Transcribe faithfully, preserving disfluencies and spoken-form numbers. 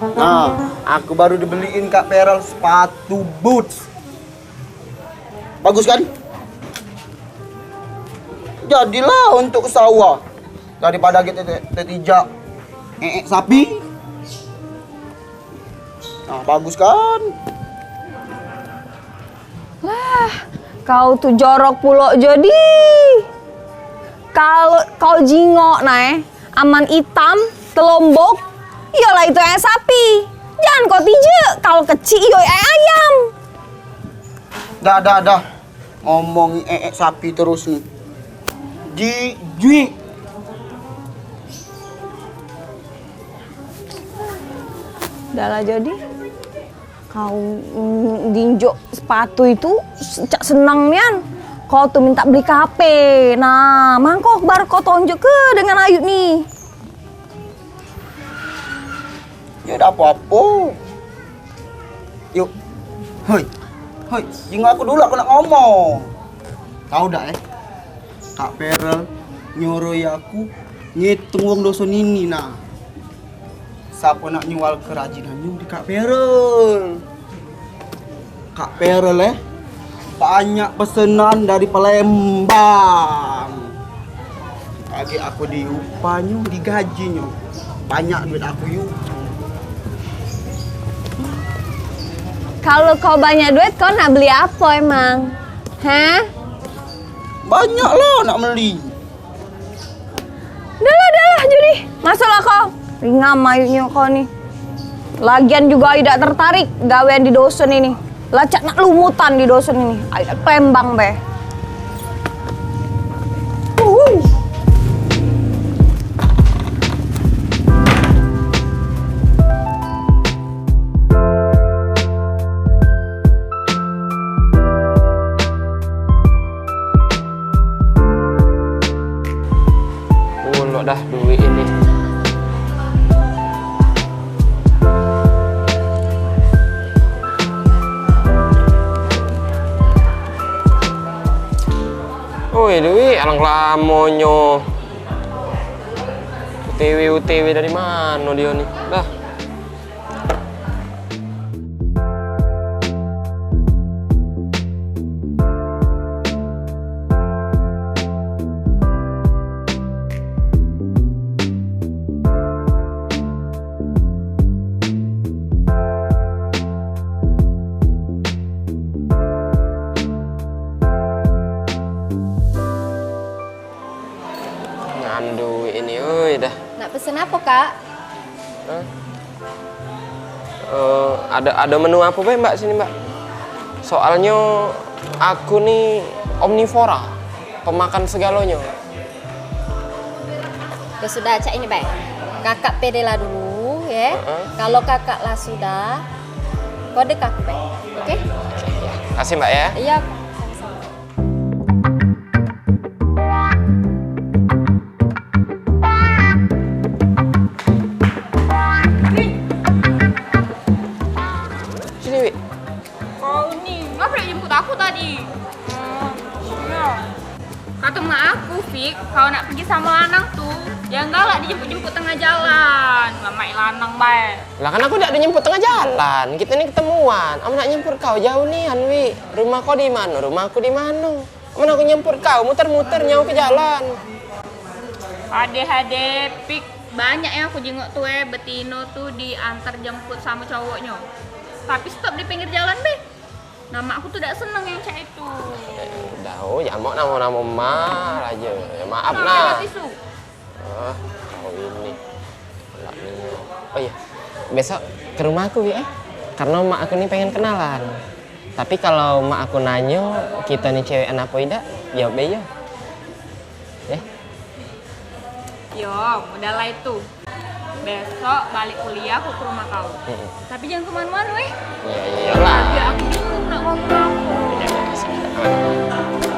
Nah, aku baru dibeliin Kak Perel sepatu boots. Bagus kan? Jadilah untuk sawah daripada kita te- tetijak eek sapi. Nah, bagus kan? Lah, kau tu jorok pulo jadi. Kalo kau jingok nae, aman itam, telombok, iyolah itu eek sapi. Jangan kau tijek, kalo kecik iyo eek ayam. Dah, dah, dah. Ngomongi eek sapi terus ni. Jijik. Dah lah jadi. Kau, mm, ginjok sepatu itu s- cak senang nian. Kau tu minta beli kape. Nah, mangko baru kau tonjok ke dengan Ayu ni. Ya udah apa-apa. Yuk. Hoi. Hoi, jingok aku dulu, aku nak ngomong. Tahu dak, eh? Kak Perel nyuruh aku ngitung wong doson ini, nah. Siapa nak nyual kerajinannya di Kak Perel? Kak Perel, eh, banyak pesenan dari Palembang. Lagi aku diupahnyo, digajinyo. Banyak duit aku, yuk. Kalo kau banyak duit, kau nak beli apo emang? Hah? Banyak lah nak meli. Dah lah, dah lah, Judi. Masuklah kau. Ringam ayunyo kau ni. Lagian jugo Ayu dak tertarik gawean di doson ini. Lah cak nak lumutan di doson ini. Ayu dak Palembang be. Uhuy. Mulo dah duit ini. Oi, duit alang lamonyo. U T W, U T W dari mano dio ni? Dah. Ngandu ini, oi, dah. Nak pesen apo, Kak? Hah? Eh, ado, ado menu apo bae, Mbak, sini, Mbak? Soalnyo aku ni omnivora, pemakan segalonyo. Ya sudah, cak ini bae. Kakak pedela dulu, ye. Heeh. Kalo kakak lah sudah, kode ke aku bae. Oke? Kasih, Mbak, ya. Iyo, sama-sama. Sini, Wi. Kau ni, ngapo dak jemput aku tadi? Hmm, iyo. Kato mak aku, Fik, kau nak pergi samo lanang tu, yang galak dijemput-jemput tengah jalan. Lamai lanang bae. Lah kan aku dak dijemput tengah jalan, kito ni ketemuan. Amun nak nyemput kau jauh nian, Wi. Rumah kau di mano? Rumah aku di mano? Amun aku nyemput kau, muter-muter nyau ke jalan. Ade-ade, Fik, banyak yang aku jingok tu, eh, betino tu diantar jemput samo cowoknyo. Tapi stop di pinggir jalan be. Nah, mak aku tu dak seneng yang cak itu. Eh, dah, oh, ya, mak namo-namo mak aja. Ya, maaf, nah. Tisu. Ah, kau ini. Lak ni. Oh iyo, besok ke rumah aku, Wi, eh. Karno mak aku ni pengen kenalan. Tapi kalo mak aku nanyo, kito ni cewekan apo idak, jawab be iyo. Eh? Yo, mudalah itu. Besok balik kuliah aku ke rumah kau. Mm-mm. Tapi jangan kemana-mana, eh. Iya, iyalah. Biar aku bingung nak ngomong apo. Iya, iya, siap. Aman.